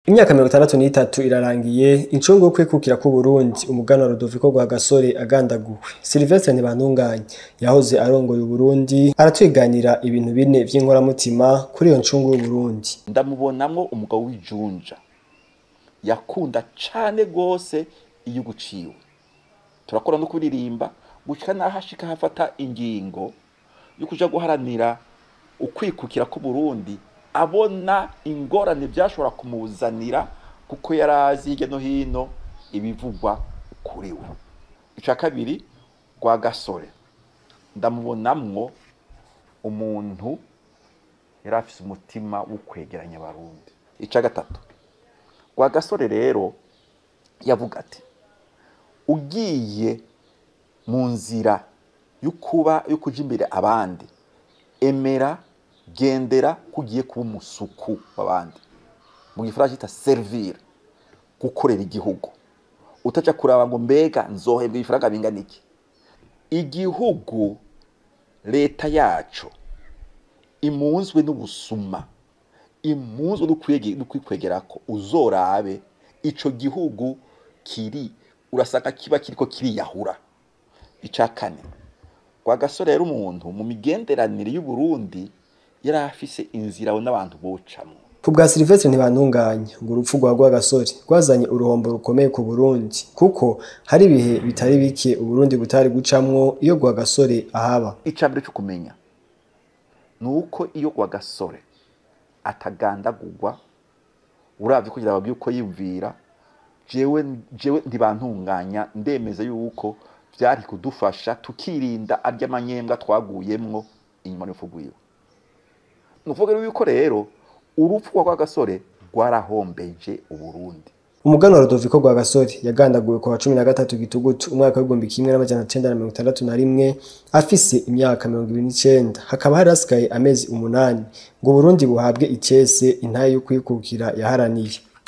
Imyaka 63 irarangiye incungu yo kwikukira k'Uburundi umuganwa Rudoviko Rwagasore agandaguwe. Sylvestre Ntibantunganya yahoze arongoye Uburundi aratwiganira ibintu bine vy'inkoramutima kuri iyo ncungu y'Uburundi. Ndamubonamwo umugabo w'ijunja yakunda cane gose igihugu ciwe, turakora no kuririmba gushika naho ashika hafata ingingo yo kuja guharanira ukwikukira k'Uburundi, abona ingorane vyashobora kumuzanira kuko yarazi hirya no hino ibivugwa kuri we. Ica kabiri, Rwagasore ndamubonamwo umuntu yari afise umutima wo kwegeranya Abarundi. Ica gatatu, Rwagasore rero yavuga ati ugiye mu nzira y'ukuba yo kuja imbere abandi, emera gendera kugiye kuba umusuku w'abandi, mu gifaransa cita servir, gukorera igihugu, utaja kuraba ngo mbega nzohembwa ibifaranga bingana iki. Igihugu leta yaco imunzwe n'ubusuma, imunzwe n'ukwikwegerako, uzorabe ico gihugu kiri urasanga kiba kiriko kiriyahura. Ica kane, Rwagasore rero umuntu mu migenderanire y'Uburundi yari afise inzira n'abantu bocamwo. Ku bwa Sylvestre Ntibantunganya ngo urupfu rwa Rwagasore rwazanye uruhombo rukomeye ku Burundi, kuko hari ibihe bitari bike Uburundi butari gucamwo iyo Rwagasore ahaba. Ica mbere co kumenya nuko iyo Rwagasore atagandagurwa, uravye kugira babwiye uko yiyumvira, jewe Ntibantunganya ndemeza yuko vyari kudufasha tukirinda arya manyembwa twaguyemwo inyuma y'urupfu rwiwe. Nukuvuga yuko rero urupfu rwa Rwagasore rwarahombeje Uburundi. Umuganwa Rudoviko Rwagasore yagandaguwe ku wa 13 Gitugutu umwaka w'igihumbi kimwe n'amajana cenda na mirongo itandatu na rimwe afise imyaka 29, hakaba hari hasigaye amezi 8 ngo Uburundi buhabwe icese intahe yo kwikukira yaharaniye.